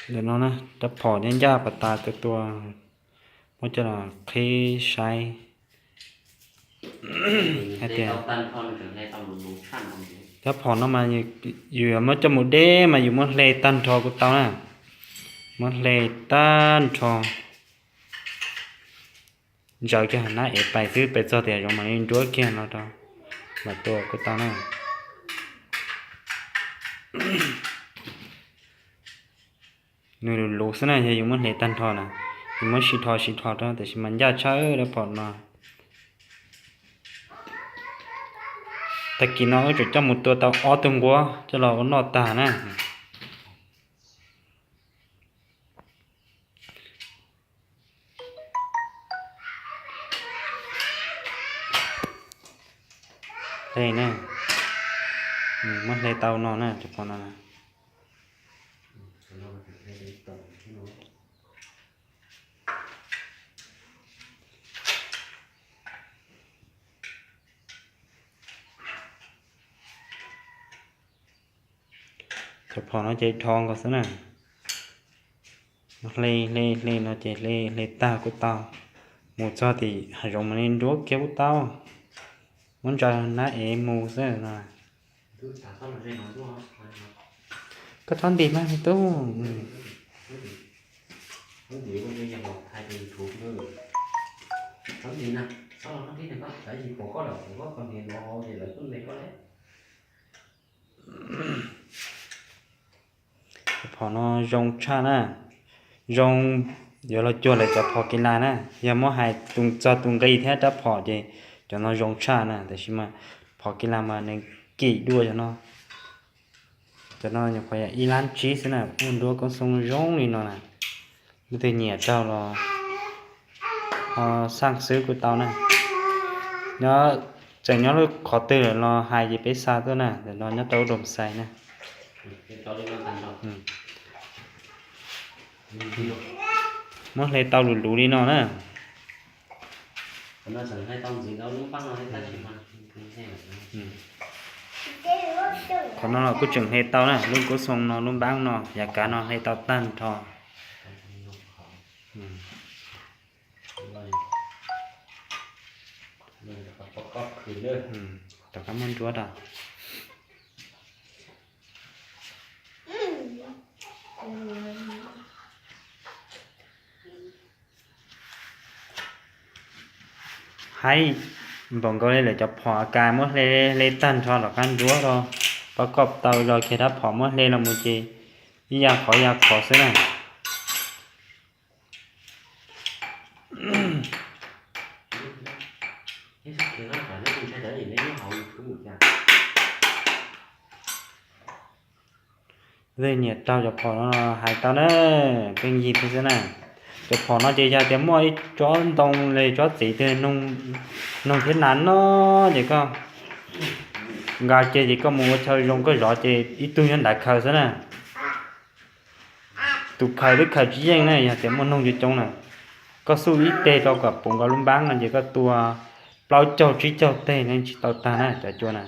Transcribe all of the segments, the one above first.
Ntawm no na, rab phom ncaj ncaj pas tas tua tua, muab coj los qhib saib hais tias rab phom no mas yus yuav muab coj mus deb mas yus muab hle tag nrho kuj tau na. Muab hle tag nrho, ntsaws kiag nab ev pais xwb, pais txog tias zoov mam li nruab kiag no rau mam tua kuj tau na. Nws luv luv xwb na, yog yus muab hle tag nrho na, yus muab sib dhos sib dhos rau, tiam sis mas ncaj tshaj rab phom no. Tag kis no wb tseem coj mus tua tau ob tug nquab coj los ua noj tag na. Hle na, muab hle tau no na, cov phom no na. Cov phom no ces dhos nkaus xwb na. Hle hle hle no ces hle hle tag kuj tau. Mus txog tim hav zoov mam li nruab kiag kuj tau. Muab ntsaws nab ev mus xwb no. Koj txhob ntim mas me tub. Cov phom no zoo tshaj na, zoo yuav los cuag lawv cov phom kis las na. Yog muab hais txog tus nqi thiab rab phom ces cov no zoo tshaj na, tiam sis mas phom kis las mas nws kim dua cov no. Cov no nyuam qhuav yog ib lab tsib xwb na, ua nruab koob xoob zoo li no na. Leej twg nyiam raug los ho xaj xwb kuj tau na. Nyob, tseem nyob lub qhov twg lawm los hais ces peb xa tuaj na, ntawm no nyob rau Doos Xais na. Muab hle tau luv luv li no na. Qhov no los kuj tseem hle tau na, lub koob xoob no, lub npaab no, yav kav no hle tau tag nrho. Tom qab muab nruab rau. Haib npaum nkaus li lawv cov phom a kas muab hle hle tag nrho tom qab nruab rau, pab koj tau zog kiag rab phom muab hle los mus ces ib ya qhov ya qhov xwb na. Leej nyiam raug cov phom no hais tau na, pheej yig thiab xwb na. Cov phom no ces yog tias muaj ib tsob ntoo li tsob txiv twg noog thiab nas no ces koj nqa kiag ces koj mus ua chaw zoo koj zov ces ib tug nyob ntawd khaws xwb na. Tus khaws twb khaws tsis yeej na, yog tias muaj noog coob coob na. Koj xuj ib teg rau kom puv nkaus lub npaab no ces koj tua plaub caug tsib caug teg ne tsis tau tag na cov cua na.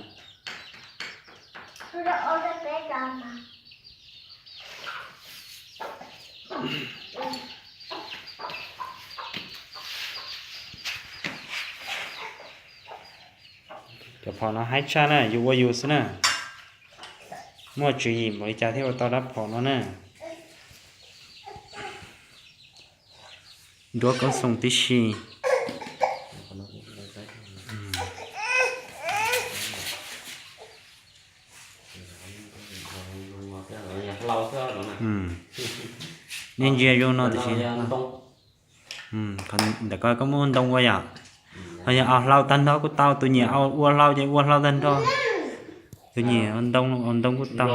Cov phom no haib tshaj na, yus ua yus xwb na. Muaj tswv yim npaum li cas thiaj ua tau rab phom no na. Nruab koob xoo tib si. Nej ntsia zoo no tiam sis ntawm ko koj muab ntoo ua yom. Ho yog ua hlau tag nrho kuj tau, tus nyiam ua hlau ces ua hlau tag nrho. Tus nyiam ua ntoo, ua ntoo kuj tau.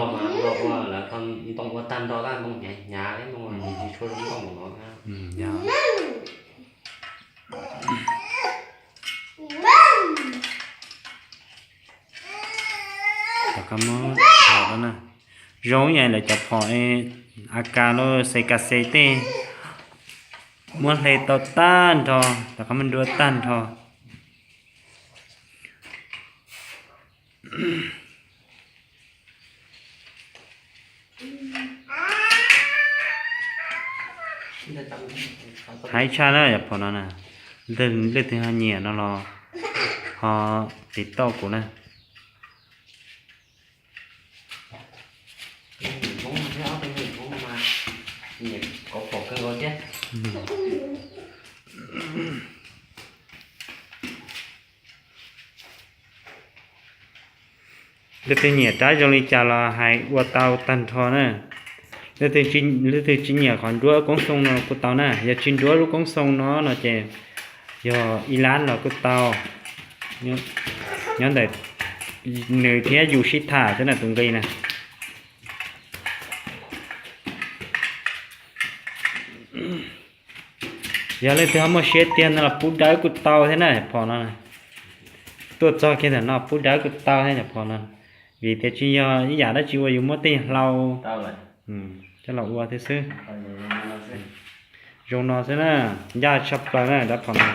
Tom qab muab, zoo ib yam lawv cov phom a kas los C K C tej, muab hle tau tag nrho, tom qab muab nruab tag nrho. Hais tshaj na yog phom no na, leej twg ho nyiam no los ho tiv tauj kuv na. Leej twg nyiam rab zoo li cas los hais ua tau tag nrho na. Leej twg tsis nyiam qhov nruab koob xoo no kuj tau na, yog tsis nruab lub koob xoo no no ces yog ib lab los kuj tau. Nyob ntawm nws thiab yus sib tham xwb na tus nqi na. Yog leej twg ho muaj siab tiag no los pub dawb kuj tau thiab na phom no. Tuaj txog kiag ntawm no pub dawb kuj tau thiab phom no, vim tias tsis yog ib yam dab tsi uas yus muab tej hlau coj los ua thiab xwb. Zoo no xwb na, ncaj tshaj plaws na rab phom no.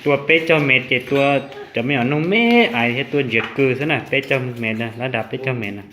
Tua peb caug mev ces tua cov me nyuam noog me ais thiab tua ntsiav kws xwb na, peb caug mev na, lab dav peb caug mev na.